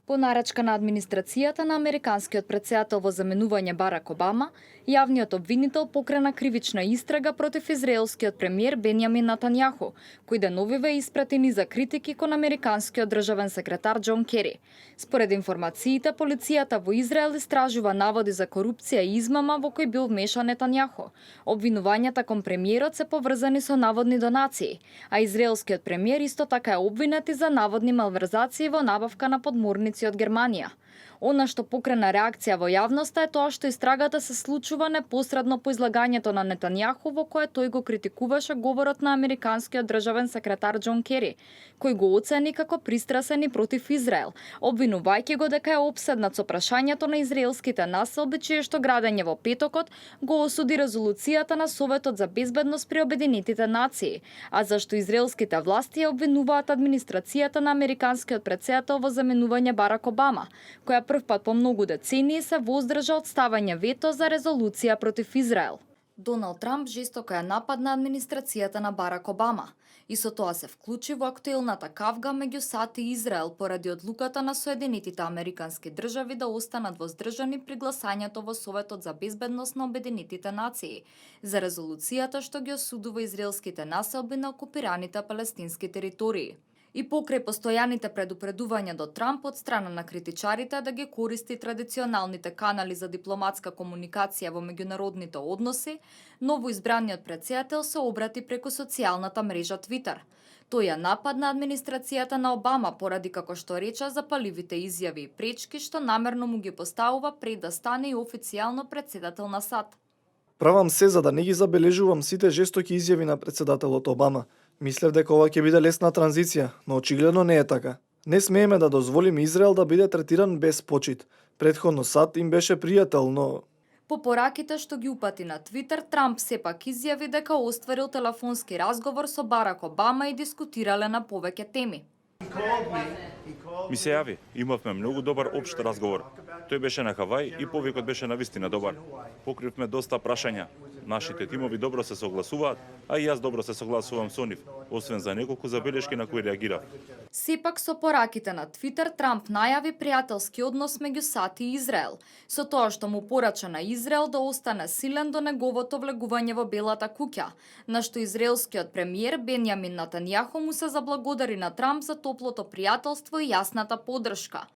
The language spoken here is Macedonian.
По нарачка на администрацијата на американскиот претседател во заменување Барак Обама, јавниот обвинител покрена кривична истрага против израелскиот премиер Бенјамин Натањаху, кој деновиве испратени за критики кон американскиот државен секретар Џон Кери. Според информациите, полицијата во Израел истражува наводи за корупција и измама во кој бил вмешан Нетањаху. Обвинувањата кон премиерот се поврзани со наводни донации, а израелскиот премиер исто така е обвинет и за наводни малверзации во набавка на подморници од Германија. Она што покрена реакција во јавноста е тоа што истрагата се случува непосредно по излагањето на Нетањаху во кое тој го критикуваше говорот на американскиот државен секретар Џон Кери, кој го оцени како пристрасен и против Израел, обвинувајќи го дека е опседнат со прашањето на израелските населби, чие што градење во петокот го осуди резолуцијата на Советот за безбедност при Обединетите нации, а зашто израелските власти ја обвинуваат администрацијата на американскиот претседател во заменување Барак Обама, која првпат по многу децении се воздржа од ставање вето за резолуција против Израел. Доналд Трамп жестоко ја нападна администрацијата на Барак Обама и со тоа се вклучи во актуелната кавга меѓу САД и Израел поради одлуката на Соединетите американски држави да останат воздржани при гласањето во Советот за безбедност на Обединетите нации за резолуцијата што ги осудува израелските населби на окупираните палестински територии. И покрај постојаните предупредувања до Трамп од страна на критичарите да ги користи традиционалните канали за дипломатска комуникација во меѓународните односи, новоизбраниот претседател се обрати преку социјалната мрежа Твитер. Тој ја нападна администрацијата на Обама поради, како што рече, запаливите изјави и пречки што намерно му ги поставува пред да стане и официјално претседател на САД. Правам се за да не ги забележувам сите жестоки изјави на претседателот Обама. Мислев дека ова ќе биде лесна транзиција, но очигледно не е така. Не смееме да дозволиме Израел да биде третиран без почит. Претходно САД им беше пријател, но... По пораките што ги упати на Твитер, Трамп сепак изјави дека остварил телефонски разговор со Барак Обама и дискутирале на повеќе теми. Ми се јави, имавме многу добар општ разговор. Тој беше на Хавај и повикот беше навистина добар. Покривме доста прашања. Нашите тимови добро се согласуваат, а и јас добро се согласувам со нив, освен за неколку забелешки на кои реагирав. Сепак со пораките на Твитер, Трамп најави пријателски однос меѓу САД и Израел, со тоа што му порача на Израел да остане силен до неговото влегување во Белата куќа, на што израелскиот премиер Бенјамин Натањаху му се заблагодари на Трамп за топлото пријателство и јасната поддршка.